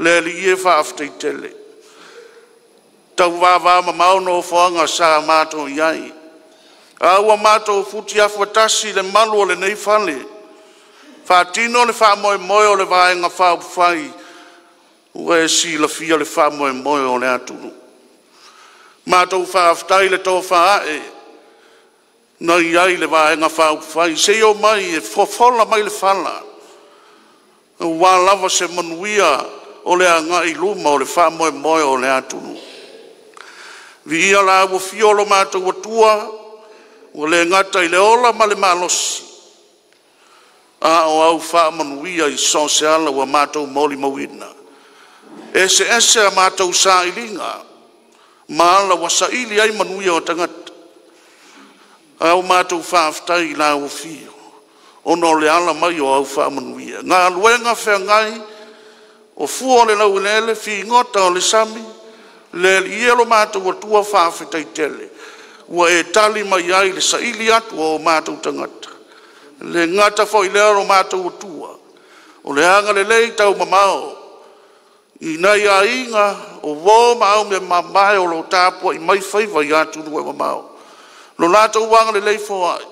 Le Alii e, faafetai tele, tau vavamamao nofoaga sa matou i ai, a ua matou futiafu e tasi i le malu o lenei fale, faatino le faamoemoe o le Vaega Faaupufai. Ua e silafia le faamoemoe o le atunuu. Matou faafetai i le tofa a'e na i ai le Vaega Faaupufai seia omai e fofola mai le fala aua lava se manuia o le agai i luma o le faamoemoe o le atunuu. Viia la ua afio lo matou Atua, ua le gata i le ola ma le malosi, a o au faamanuia i so o se ala ua matou molimauina. E eseese a matou sailiga ma ala ua saili ai manuia o tagata, ae ua matou faafetai i lau Afio ona o le ala mai o au faamanuia. Galuega feagai o fua o le laueleele, figota o le sami, le Alii e lo matou Atua, faafetai tele ua e tali mai ai i le saili atu a o matou tagata. E le gata foi i lea o lo matou Atua, o le agalelei taumamao i nai aiga, o uo ma aumeamamae o lo o tapuai mai faiva i atunuu e mamao, lo latou agalelei foai,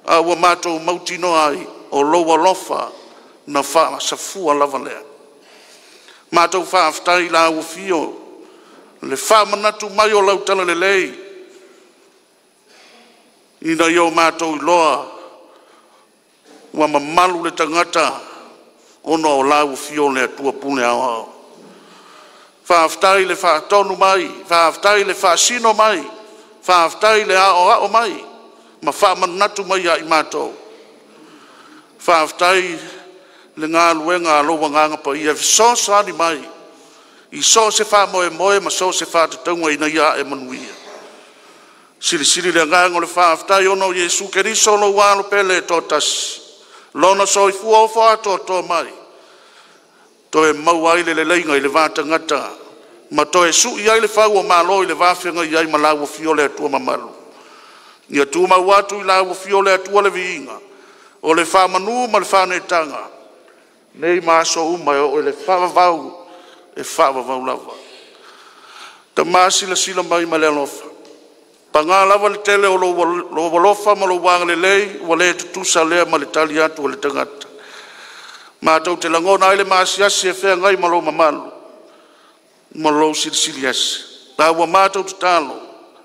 a ua matou mautinoa ai o lou alofa na faasafua lava lea. Matou faafetai i lau Afio i le faamanatu mai o lau talalelei ina ia o matou iloa ua mamalu le tagata ona o lau Afio o le Atua Pule Aoao. Faafetai le faatonu mai, faafetai le faasino mai, faafetai le aoao mai ma faamanatu mai ia i matou. Faafetai i le galuega a lou Agaga Paia e fesoasoani mai i so o se faamoemoe ma so o se faatatauga ina ia ae manuia. Silisili le agaga o le faafetai ona o Iesu Keriso o lou Alo pele e toatasi, Lona soifua ofo atoatoa mai, toe maua ai le leleiga i le va tagata ma toe sui ai le fau o malo i le va feagai ai ma lau Afio le Atua Mamalu. Ia tumau atu i lau Afio le Atua le viiga o le faamanu ma le faaneetaga nei ma aso uma e oo i le faavavau, e faavavau lava. Tama silasila mai ma le alofa, paga lava le tele o lou alofa ma lou agalelei, ua le tutusa lea ma le tali atu a le tagata. Matou te lagona ai le maasiasi e feagai ma lou mamalu ma lou Silisili Ese. A ua matou tatalo,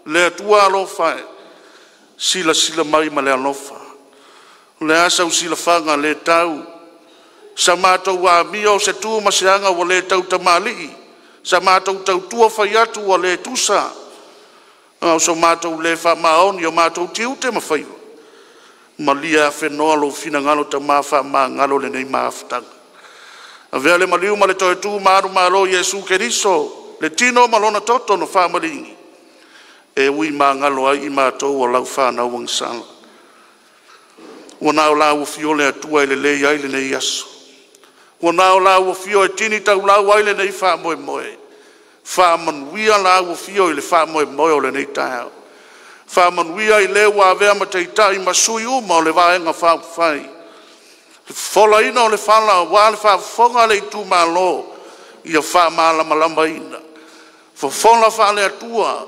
le Atua alofa e, silasila mai ma le alofa. O le a sau silafaga le tau, sa matou amio se tu ma se aga ua le tautamalii, sa matou tautua fai atu ua le tusa, a o so matou le faamaoni i o matou tiute ma faiva. Malie afenoa lou finagalo Tama faamagalo lenei mafutaga. Avea le maliu ma le toe tu manumalo i Iesu Keriso, le tino ma lona toto na faamaligi, e ui magalo ai i matou o lau fanau agasala. Ua na o lau afio le Atua e lelei ai lenei aso. Ua na o lau afio e tini taulau ai lenei faamoemoe. Faamanuia lau afio i le faamoemoe o lenei taeao. Faamanuia i le ua avea ma taitai ma sui uma o le Vaega Faaupufai, le fofolaina o le fala aua le faafofoga a le itumalo, ia faamalamalamaina, fofola faale-Atua.